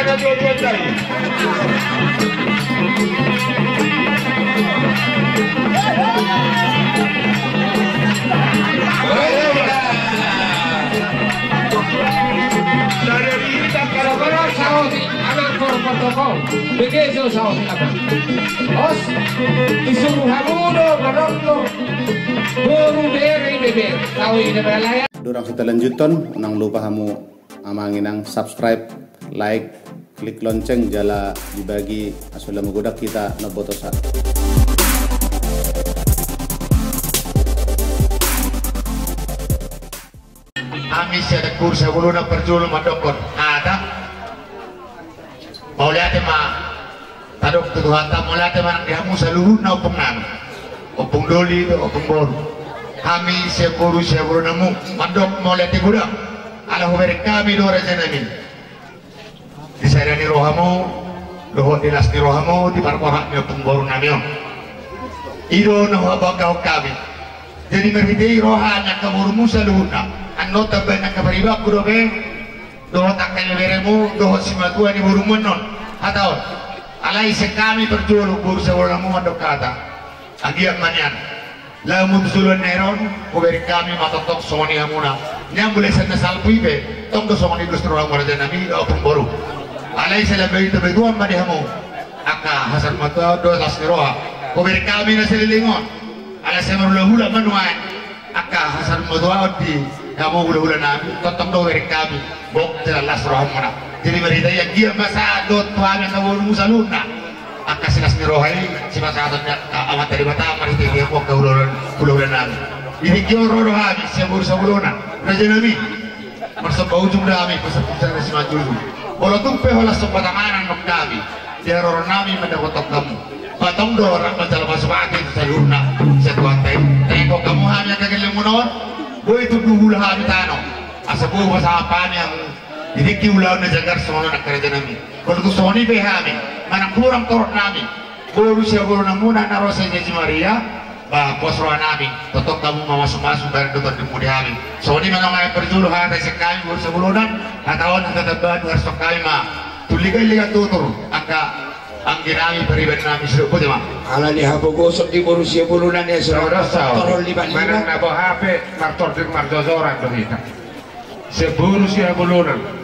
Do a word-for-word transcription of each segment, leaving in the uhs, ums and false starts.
Saotik anak protokol. Begeso saotik anak. Os, disuru hamu do manongko. Boru, bere, ibebere. Tahu ini berlaya. Dorang kita lanjuton, unang lupa hamu amang inang subscribe, like, klik lonceng jala dibagi asa lam godang hita na botosa. Hami sian Boru Sibolongan parjolo mandokkon hata. Mauliate ma tadok tu Tuhanta, mauliate ma nang di hamu saluhutna ompung nami. Ompung doli, ompung boru. Hami sian Boru Sibolongan mandok mauliate godang. Ala hubereng hami do raja nami. Di sada ni rohamu, dohot di las ni rohamu, di parborhat ni ompung boru nami on. I do na huhabaen hami. Jadi marhite i roha ni angka borumu saluhutna. Annon tambai ni angka paribanku dope, dohot angka ibeberemu, dohot simatua ni borumu annon. Hata on. Alai sian hami parjolo Boru Sibolongan mandok hata. Anggiat ma nian. Lamu tu joloan ni ari on, hubereng hami ma tongtong songon i hamuna. Nian bule sian na salpu i pe, tong do songon i dos ni rohamu raja nami, ompung boru. Alai sai lam baen tu batuan ma di hamu. Angka hasar matua do las ni roha. Hubereng hami na saleleng on. Ala sai marhulahula ma nuaeng. Angka hasar matua on di hamu hulahula nami, tongtong do hubereng hami. Bok jala las rohamuna. Jadi marhite i anggiat ma sahat dohot tu hami angka borumu saluhutna. Angka silas ni roha i, sipasahaton ni angka Amanta Debata, marhite i angka hulahula, hulahula nami. Di tingki on ro do hami, sian Boru Sibolongan. Raja nami. Marsomba ujung do hami, pasahat-pasahat na simanjujung. Molo tung pe holan somba tangan annon hami. Di haroro nami mandapothon hamu. Ba tong do rap manjalo pasupasu tu saluhutna. Sian Tuhanta i. Taenggo hamu hami angka gellengmuna on. Boi tubu hula hami tano. Asa boi pasahat hami hamu. Di tingki ulaon na jagar songon on angka raja nami. Molo tung songon i pe hami, manang hurang torop nami, Boru Sibolongan muna na ro sian Jaji Maria, ba pos roha nami, tongtong hamu mamasumasu baen do tondimuna di hami. Songon i ma nang parjolo hata sian hami Boru Sibolongan, hata on hata tambahan, huarson hami ma tu liga-liga tutur angka anggi nami, pariban nami, sidok boti ma. Ala ni hapogoson di Boru Sibolongan i, songon i ma torol lima-lima. Manang na boha pe martordir marjojoran do hita. Sian Boru Sibolongan.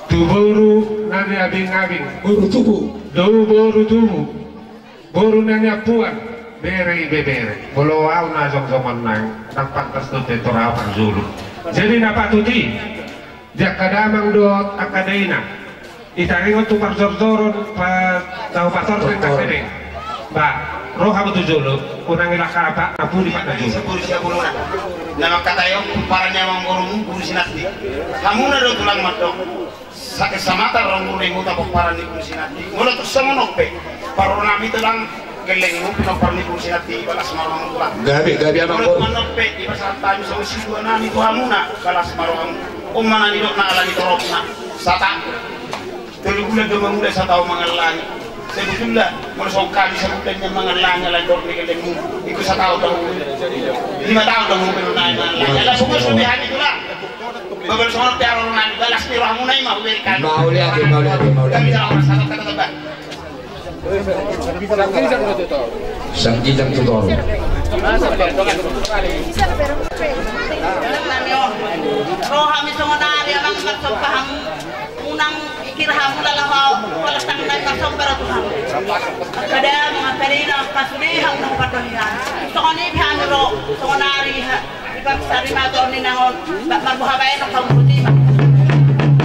Tu boru na niabing-abing. Boru tubu. Tu boru tubu. Boru na niampuan. Bere ibebere. Molo au na jongjong on nang, ndang pantas do pintor au parjolo. Jadi na patut i, di angka damang dohot angka dainang. Itaringot tu parjorjoron, pa, tau patortor nang tebe. Ba, ro hamu tu jolo, unang ilak hata, na pudi pat na jolo. Sian Boru Sibolongan. Na mangkatai on, pomparan ni amangborumu, Boru Sinandi. Hamuna do tulang mandok. Sa-, samata ro muna i huta pomparan ni Boru Sinandi. Molo tung songon on pe. Parro nami tulang gellengmu, pinompar ni Boru Sinandi, ba las ma rohamu tulang. Gabe, gabe amangboru. Molo tung on pe, dipasahat hami songon situa nami tu hamuna, ba las ma rohamu. On ma na nidokna ala ni toropna. Sata. Tolu bulan do mangula, sataon mangallangi. Sebetulna, molo songon hami sabulan nian mangallangi ala ni torop ni gellengmu. Ingkon sataon do. Lima taon do mangula mangallangi. Ala sungguh sudah hami tulang. Babal songon on pe haroro nami, ba las ni rohamuna i ma huberi hami. Mauliate, mauliate, mauliate. Hami jala orang satu kata tambah. Sanggijang tu toru. Ro hami songon ari amang marsomba hamu. Unang ikir hamu laho, holan tangan nami marsomba ro tu hamu. Kada mangapari na kasudi hamu na hupadohi hami. Songon i pe hami ro, songon ari ha. Ibang sari ma tor ni nangon, ba marbuha baen hamu putih.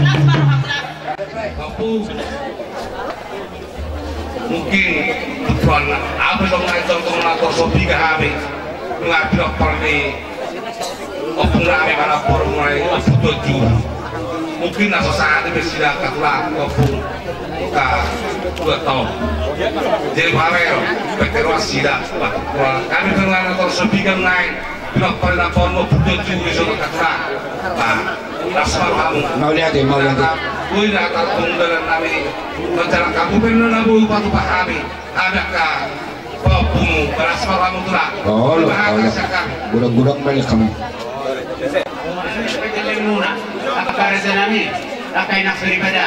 Las ma rohamu las. Mungkin tuan apa dong na tong tong na torso piga hami. Nunga pinompar ni ompung nami mana por mulai ompung tujuh. Mungkin na so sahali be sida angka tulang ompung ka dua taon. Jadi parel peteruan sida. Kami pe nunga na torso piga nai. Pinompar ni ompung tujuh di sono angka tulang. Nah, las ma rohamu. Mauliate, mauliate. Boi na tarpung dalan nami. Rencana kamu pe na boi upatupa hami. Ada ka papumu, ba las ma rohamu tulang. Oh, lo, oh, lo. Gudang-gudang banyak kamu. Muna, apa kareja nami? Angka inang soripada,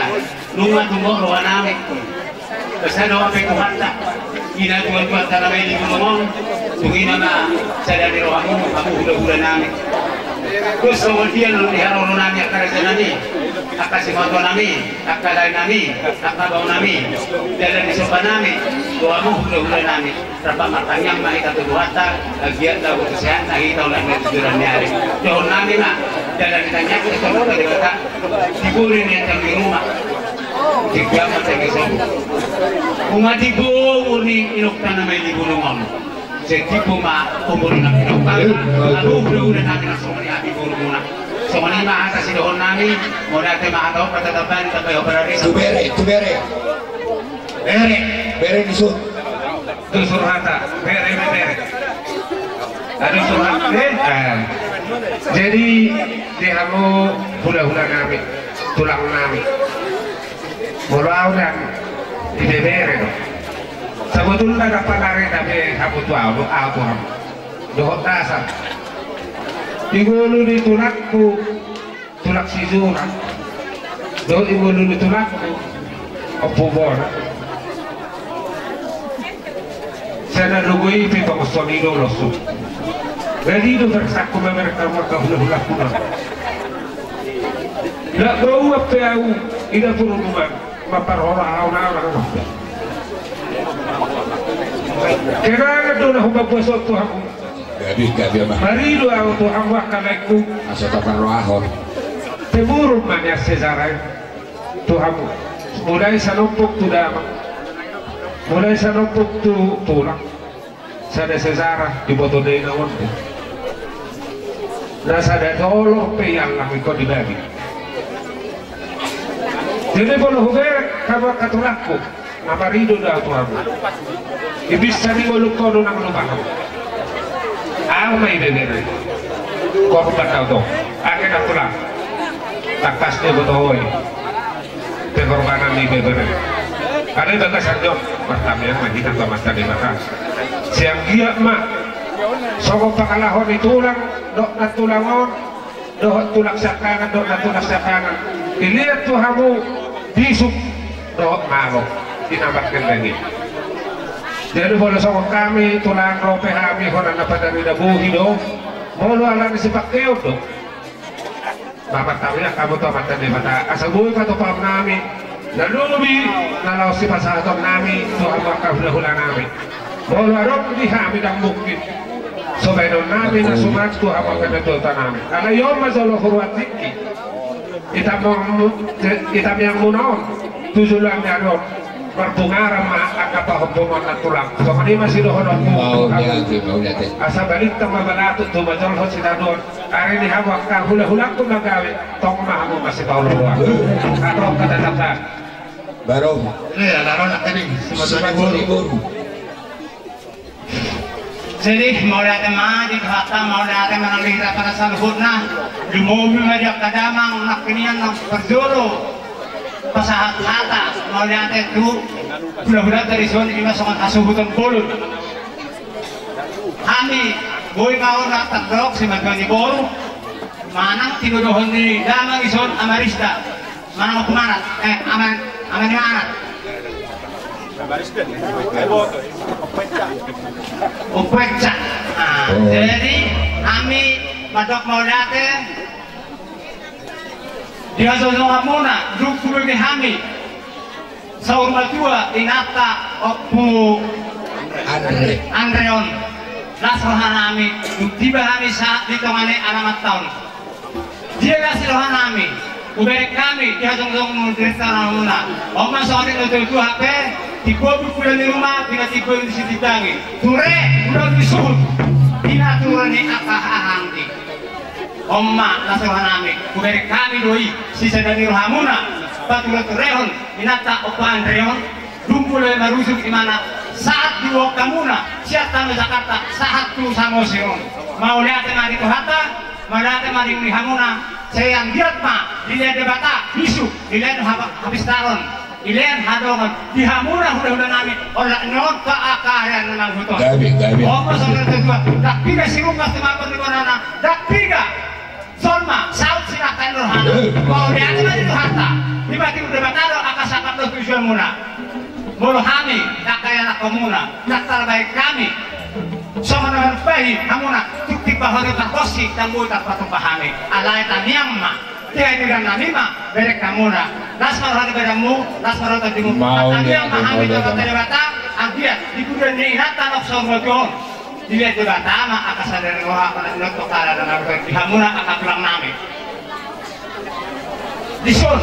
nunga tumbo rohanami. Basa do hape Tuhanta, ina tuan-tuanta na maili bulung on, tung ina ma sada ni rohamu, hamu hula-hulanami. Terus songon dia lalu di haroronami angka rajanami, angka simatuanami, angka laenami, angka baonami, dalan ni sombanami, rohamu hula-hulanami. Rap martangiang ma hita tu Tuhanta, anggiat laho tu sehat na hita, olat ni tujuran ni ari. Dohononnami ma, dalan ni tangiang, di tongtong ni Debata, di buri ni antam ni ruma, di gamat ni sobu. Unga di buri ni inokta na maili bulung on. Setipu ma umur na pinokta, aduh, udah, udah, nami langsung ni hami buru muna. Songon i ma hata sidohononnami, mauliate ma hata on, patatapan, tapai operasi. Tu bere, tu bere. Bere. Bere ni sun. Dusur hata, bere, bere. Aduh, dusur hata, eh? Eh. Jadi, di hamu hula-hulanami, tulangnami. Molo au dan, di bebere do. Sabotulna na panareta be hamu tu au, au tu hamu. Dohot dasar. Di ngolu ni tulangku, tulang Sijoran. Dohot di ngolu ni tulangku, Ompu Bona. Sada logo i pe pangoson i do losu. Jadi do bersakku memerka maka hula-hula kuna. Ndak bau ape au, ida puru rumah. Mamparhora au na au na. Kenangan do na hubabuason tu hamu. Gabe, gabe ma. Marido au tu hamu angka laengku. Asa taparrohahon. Temurun ma nian sesara i tu hamu. Mulai salompok tu damang. Mulai salompok tu tulang. Sada sesara diboto dainang on pe. Na sada tolor pe iallang ingkon dibagi. Jadi molo huberek hamu angka tulangku, na marido do au tu hamu. Ibisa ni ngolungkon unang lupa hamu. Au ma ibebere. Korban do au tu. Angke na tulang. Tangkas do boto ho i. Pengorbanan ni bebere. Alai bagasan on, martangiang ma hita tu Amanta Debata. Sai anggiat ma songon pangalaho ni tulang dohot nantulang on, dohot tulang siangkangan dohot nantulang siangkangan, dilehon tu hamu bisuk dohot malo di na margendang i. Jadi molo songon hami tulang, ro pe hami hona na panarida bohi do, molo alani sipangkeon do. Martangiang hamu tu Amanta Debata asa boi patupaonnami na lobi na laho sipasahatonnami tu hamu angka hula-hulanami. Molo adong di hami ndang mungkin, so baenonnami na suman tu hamu angka natuatuanami. Alai on ma jolo huroha tingki. Ita miang, ita miang muna on tu joloan ni ari on. Marbungaran ma angka pahompu on na tulang. Songon i ma sidohononku. Mauliate, mauliate. Asa balintang ma balatuk tu majolhot sitadoan. Ari ni hamu angka hula-hulangku manggabe, tong ma hamu masipaolo-oloan. Atau kata-kata. Baru. Iya, laron akhirnya. Simatua ni boru. Jadi, mauliate ma di Tuhanta, mauliate ma nang di hita pada saluhutna. Lumobi ma di angka damang, nangkin nian nang parjolo pasahat hata, mauliate tu hula-hulanta dison, ima songon hasuhuton bolon. Hami boi ma on tardok simatua ni boru manang tinodohon ni damang dison, Amarista. Manang Ompu Manat, eh, Aman, Aman ni Manat. Ompu Eca. Ah, jadi hami mandok mauliate di hajongjonganmuna, dung hubege hami saur matua inanta Ompu Andre. Andre on. Las rohanami, dung tiba hami sahat di tonga ni alamanta on. Dia las rohanami, huberek hami di hajongjongmuna, di rentaramuna. On ma songon i na tua-tua hape, di bobur pula ni ruma, di na timbul di sitimbangi. Ture, ulaon ni suhut, di na ture ni angka hahaanggi. On ma las rohanami, huberek hami do i, sisada ni rohamuna, pature-turehon inanta Ompu Andre on. Dung mulai marujung imana sahat di uang tamuna, sian tano Jakarta sahat tu Samosir on. Mauliate ma di Tuhanta, mauliate ma di hamuna, sai anggiat ma dilehon Debata bisuk, dilehon haba-, hapistaron, dilehon hadongan di hamuna hula-hulanami, olat ni on tu angka ari na mangihut on. Gabe, gabe. On ma songon na tua-tua, ndang piga sirumpas tu mangkon ni bonana, ndang piga. Jolma, saut sinangkanon rohana. Eh. Mauliate ma di Tuhanta. Dipatik Debata do angka sangkap dohot tujuanmuna. Molo hami, angka ianakhonmuna, ndang tarbahen hami songon na manumbahi hamuna, tung timbahonon tarhonsi, ndang boi tarpatupa hami. Alai tangiang ma, di hadiran nami ma bereng hamuna. Las ma roha ni badanmu, las ma roha ni tondimu. Tangiang ma hami tu Amanta Debata, anggiat di guda ni inanta na songon matuaon, dilehon Debata ma angka sadari ni roha, angka na ninoto, angka na naeng di hamuna angka tulang nami. Dison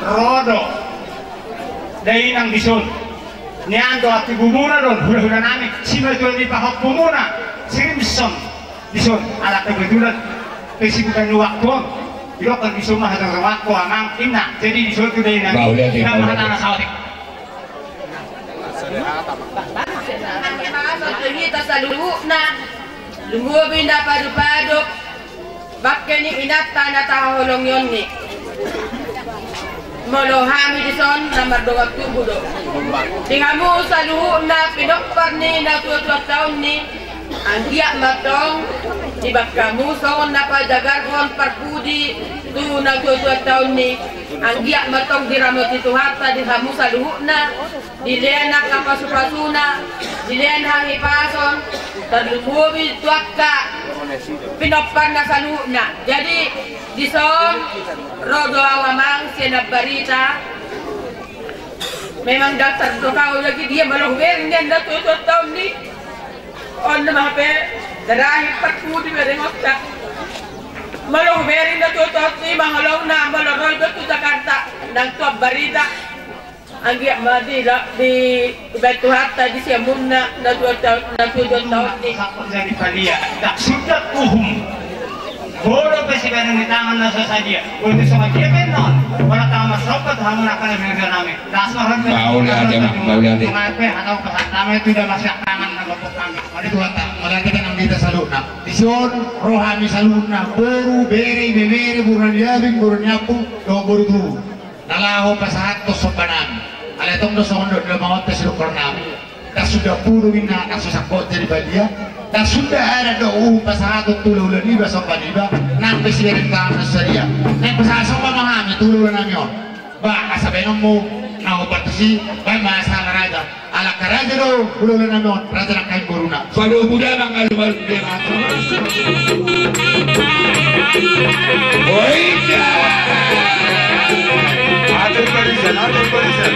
ro do dainang dison. Nian do antibumuna do on, hulahula nami, simatua ni pahompumuna si Rimson. Dison ala kebetulan kesibukan ni waktu on, didok dison ma hatangku amang, inna. Jadi dison tu dainang. Mauliate, mauliate. Hatana saotik. Hita saluhutna, lumobi na padupadup bangke ni inanta na tahaholongi on ni. Molo hami dison na mardongan tubu do. Di hamu saluhutna pinompar ni natuatuanta on ni, anggiat ma tong dibahen hamu songon na pajagarhon parpudi tu natuatuanta on ni. Anggiat ma tong diramoti Tuhanta di hamu saluhutna, dilehon angka pasupasuna, dilehon hahipason, tarlumobi tu angka pinomparna saluhutna. Jadi dison ro do au amang sian Ambarita. Memang datar do au lagi dia, molo hubereng nian natuatuanta on ni. On ma hape terakhir parpudi berengonta. Molo hubereng natuatuanta on ni ma holongna, molo ro iba tu Jakarta nang tu Ambarita, anggiat ma di, dibahen Tuhanta di siamunna natuatuanta on ni. Jadi padia, tak sudah uhum. Molo pe sibahen ni tangan na so sadia, molo pe so sadia pe non, molo tangan masrompat hamuna angka na binahen nami. Mauliate ma, mauliate. Mauliate. Mauliate. Mauliate ma di hita saluhutna. Dison ro hami saluhutna, boru, bere, ibebere, boru na niabing, boru na niampung, dohot boru tubu, na laho pasahathon somba nami. Alai tong do songon dok ni amanta sidohonon nami. Ndang suda puru ninna, ndang so sangkot jadi padia. Ndang suda adat dohot uhum pasahathon tu hulahula niba, somba niba. Nang pe sibereng tangan na so sadia, naeng pasahat somba ma hami tu hulahula nami on. Ba asa baenonmu na hombar tusi, baen ma asa ala raja. Ala angka raja do hulahula nami on, raja nangkaning boruna. Pado muda mangalu-alu. Oi, ja. Atur barisan, atur barisan.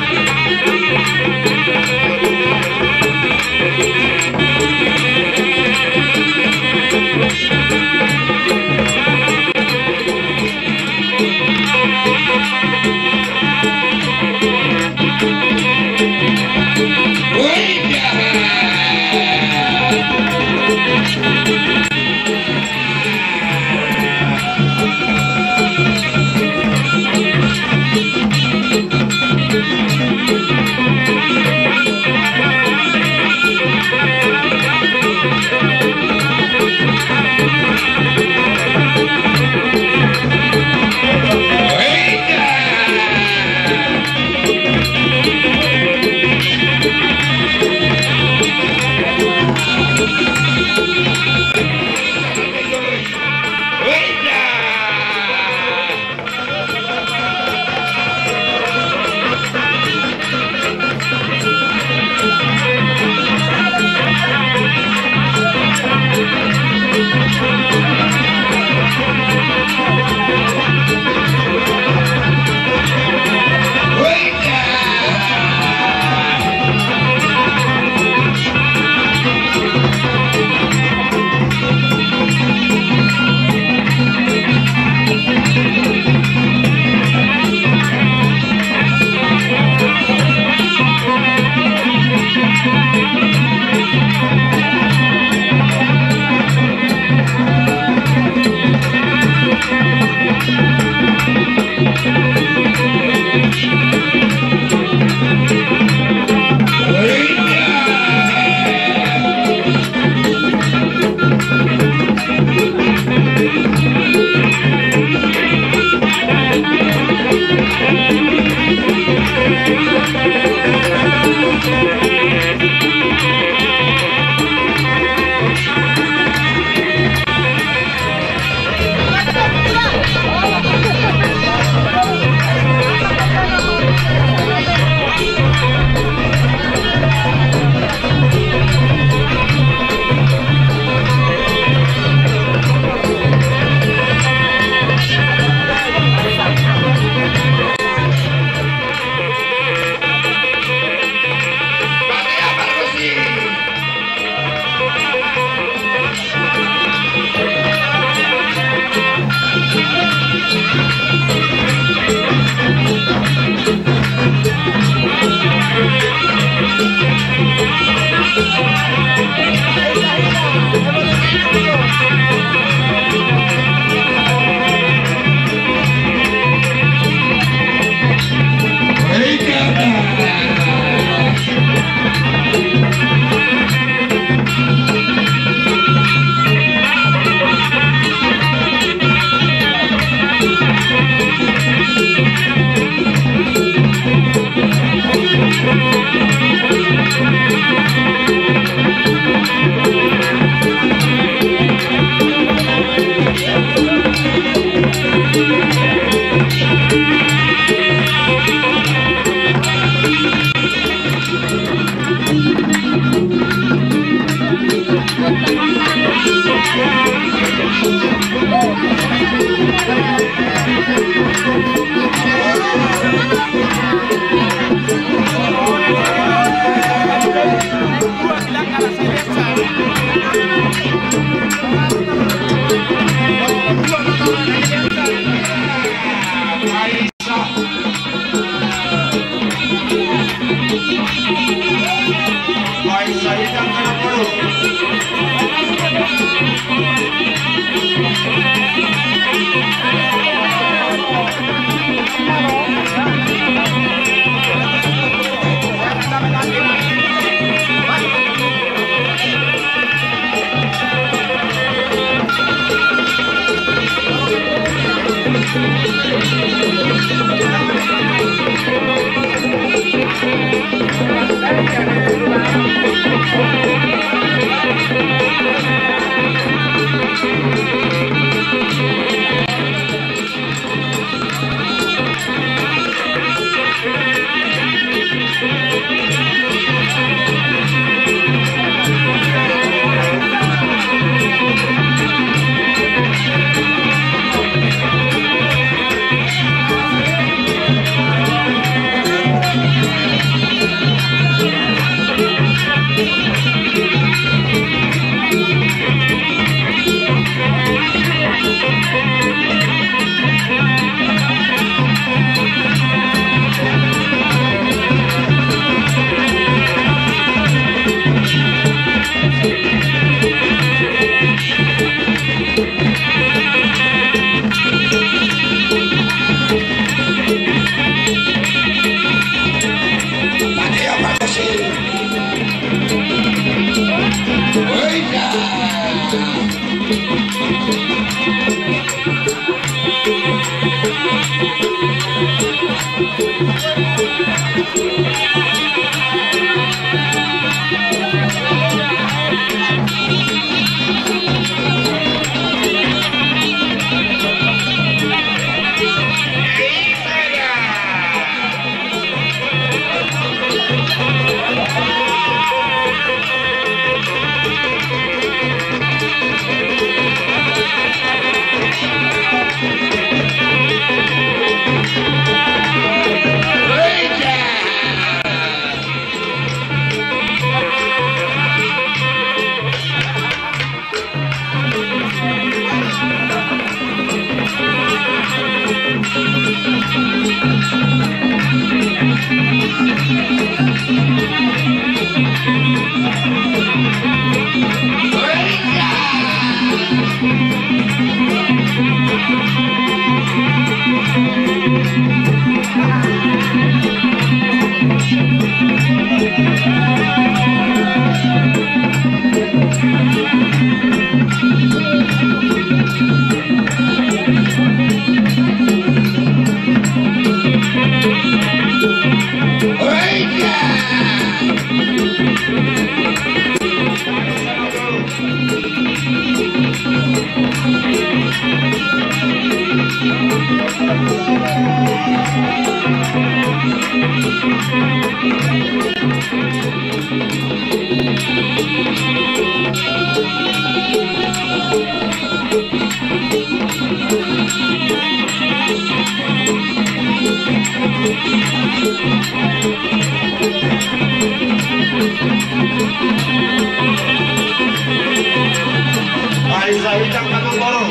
Ai, sai, tang, tang, tang, tang.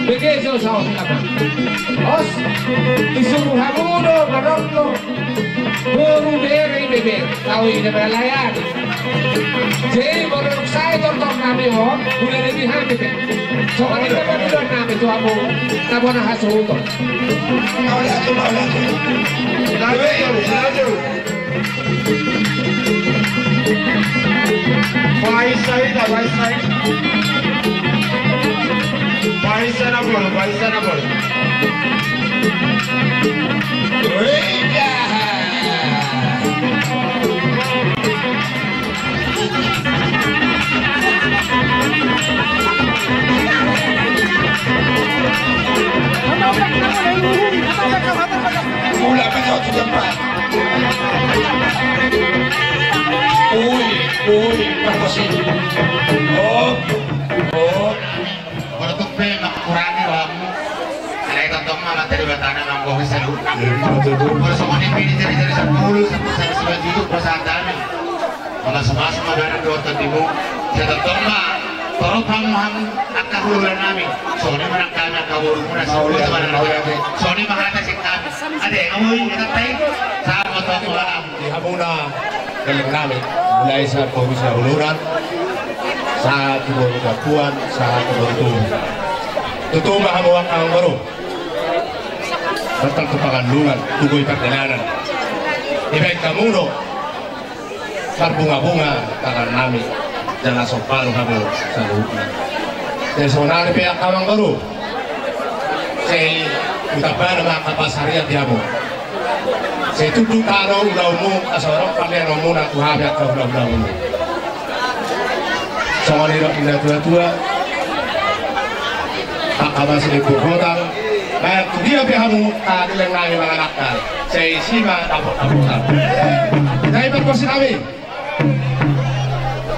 Bege jo saotik, amang. Os, disuru hamu do, madok do. Boru, bere, ibebere, tau i na balayan. Jadi, molo dung sae tortor nami on, mula di hami pe. Songon i ma pangidoan nami tu hamu, na bona hasuhuton. Baen sae, baen sae. Baen sae na boru, baen sae na boru. Wih, ya. Ui, ui, pargonsi. Oh, oh. Molo tung pe mangkurangi rohamu, alai tongtong ma amanta Debata na mambohi saluhutna. Molo songon i pe di jari-jari sampulu, sampulu sada, sampulu sada juta pasahat hami. Mamasu-masu ma badan dohot tondimu. Sai tongtong ma torop hamu, hamu angka hulahula nami. Songon i ma nang hami angka borumuna, songon i ma nang hami. Songon i ma hata sian hami. Ate, hamu i, hata i. Sahat ma tu hamu. Di hamuna gelleng nami, mulai sahat tu boru siahaan, sahat tu boru tuatua, sahat tu boru tubu. Tutu ma hamu angka amangboru. Tongtong tu pangandungan, tu boi pardalanan. Dibaen hamu do marbunga-bunga tangan nami, jala sompal hamu saluhutna. Jadi saonari pe angka amangboru, sai hutamba nama angka pansarian di hamu. Sai tunduk tano ulaonmu, asa ro paleanonmuna tu hami angka hulahulamu. Songon i do ninna tuatua, angka masiling burhotang, baen tu dia pe hamu, gelleng nami mangalangka, sai isi ma dapot-dapotan. Jadi pargonsi nami,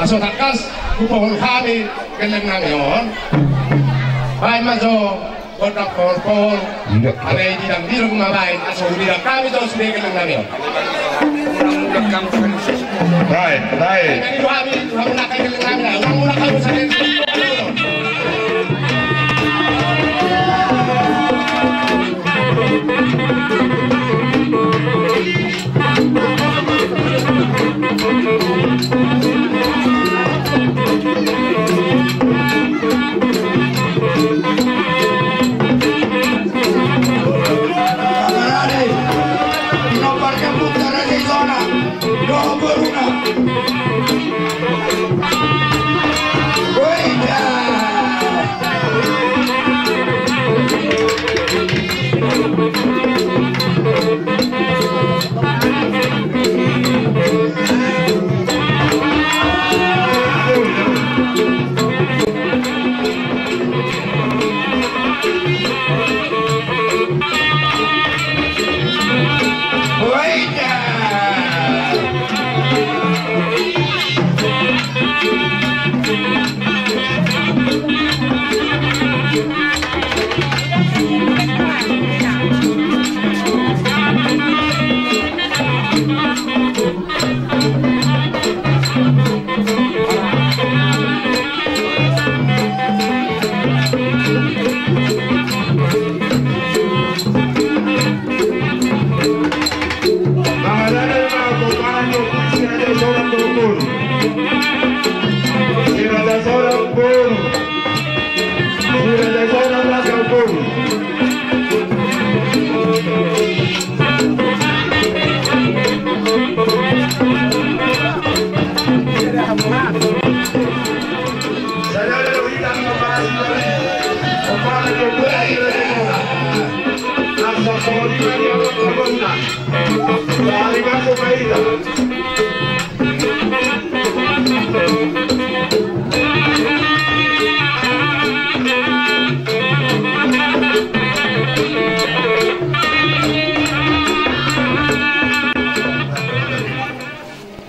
asa tangkas hupohon hami gelleng nami on, baen ma jo gondang pohon-pohon. Alai didang-didang ma baen, asa hudidang hami jo sude gelleng nami on. Baen, baen. Jadi tu hami, tu hamu angka gelleng nami, ulang-ulang hamu sadia.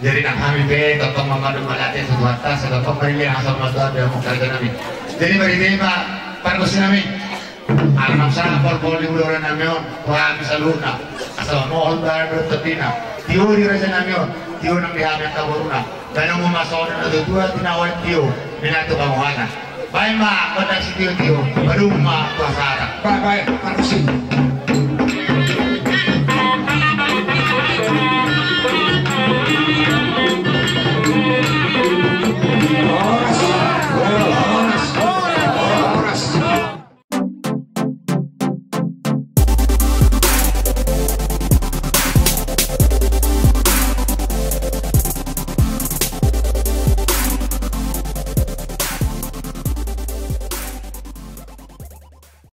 Jadi nang hami pe tongtong ma mandok mauliate tu Tuhanta, sai tongtong ma dilean hasuhuton tu hamu raja nami. Jadi marhite i ma pargonsi nami. Ala naung sahat pol-pol ni hulahula nami on tu hami saluhutna, asa mamohon badan dohot tondina, tio di raja nami on, tio nang di hami angka boruna. Baen hamu ma songon na tuatua, tinaoan tio, minantu pangohatan. Baen ma gondang sitio-tio, padomu ma tu hasahatan. Baen, baen, pargonsi.